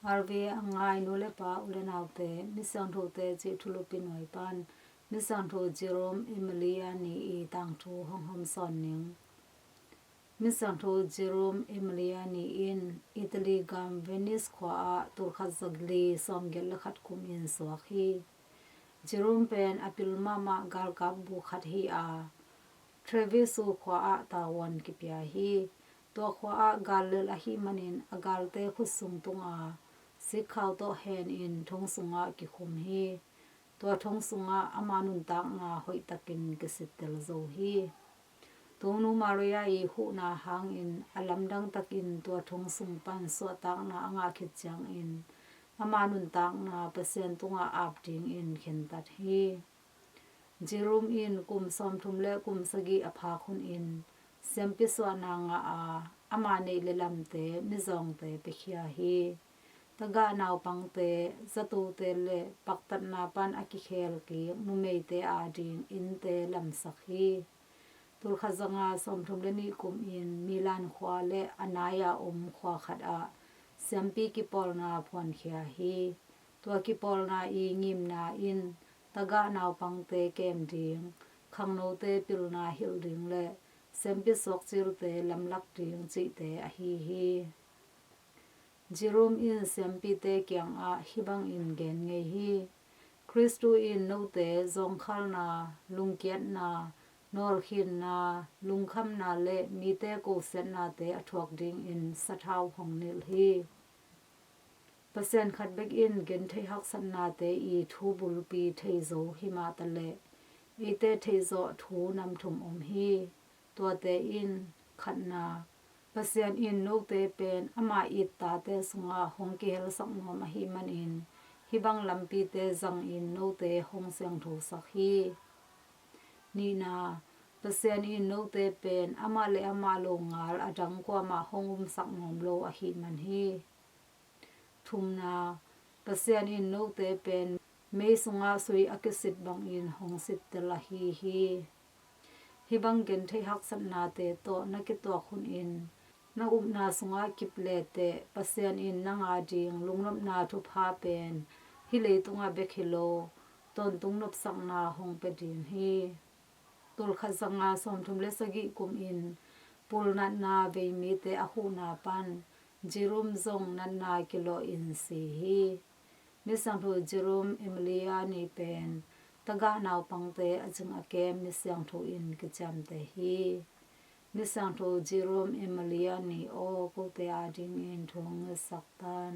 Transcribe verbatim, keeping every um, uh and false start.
Harvey a ngai nu le pa u le naute, Misiangthote cih thulupi nuai pan Misiangtho Jerome Emiliani i tangthu hong hawmsawn ning. Misiangtho Jerome Emiliani in Italy gam Venice khua ah tulkhat zali sawmgiat le khat kum in suak hi. Jerome pen a pil mahmah galkap bu khat hi a, Treviso khua ah tavuan kipia hi. Tua khua ah gal lel ahih manin a galte khutsung tunga sikkhau tawh hen in thong sungah kikhum hi. Tua thong sungah ama nuntakna hoihtakin kisittel zo hi. Tungnu Maria i huhna hangin a lamdang takin tua thong sung pan suahtakna a ngah khit ciangin ama nuntakna Pasian tungah ap dingin khentat hi. Jerome in kum sawmthum le kum sagih a phak hunin siampi suahna ngah a, ama neih le lamte mizawngte piakhia hi. Tagah naupangte, zatote le paktatna pan a kikhel kik numeite ading innte lamsak hi. Tulkhat zanga sawmthum le nih kum in Milan khua le a nai-a om khua khat ah siampi kipawlna phuankhia hi. Tua kipawlna i ngimna in tagah naupangte kem ding, khangnote pilna hilh ding le siampi suakcilte lamlak ding cihte ahi hi. Jerome in siampite kiangah hih bangin gen ngei hi: Khristu in note zawngkhalna, lungkiatna, nawlkhinna, lungkhamna le mite kosiatnate a thuak dingin sathau hong nilh hi. Pasian khat bek in gentheih haksatnate i thu bulpi thei zo himah taleh eite theihzawh thu nam thum om hi. Tuate in: khatna, Pasian in note pen ama it tate sungah hong kihelsak nuam ahih manin hih bang lampite zangin note hong siangthosak hi. Nihna, Pasian in note pen amah le amah lo ngal a dang kuamah hong umsak nuam lo ahih man hi. Thumna, Pasian in note pen mei sungah sui a kisit bangin hong sittel ahi hi. Hih bang gentheih haksatnate tawh na kituak hunin na upna sungah kip leteh Pasian in nang ading lungnopna thupha pen hih leitungah bek hi lo, tawntung nopsakna hong pia ding hi. Tulkhat zanga sawmthum le sagih kumin pul natna vei mite a huhna pan Jerome zong natna kilawhin si hi. Misiangtho Jerome Emiliani pen tagah naupangte a zing a kem misiangtho in kiciamteh hi. Misiangtho Jerome Emiliani aw, kote adingin thu hong ngetsak tan.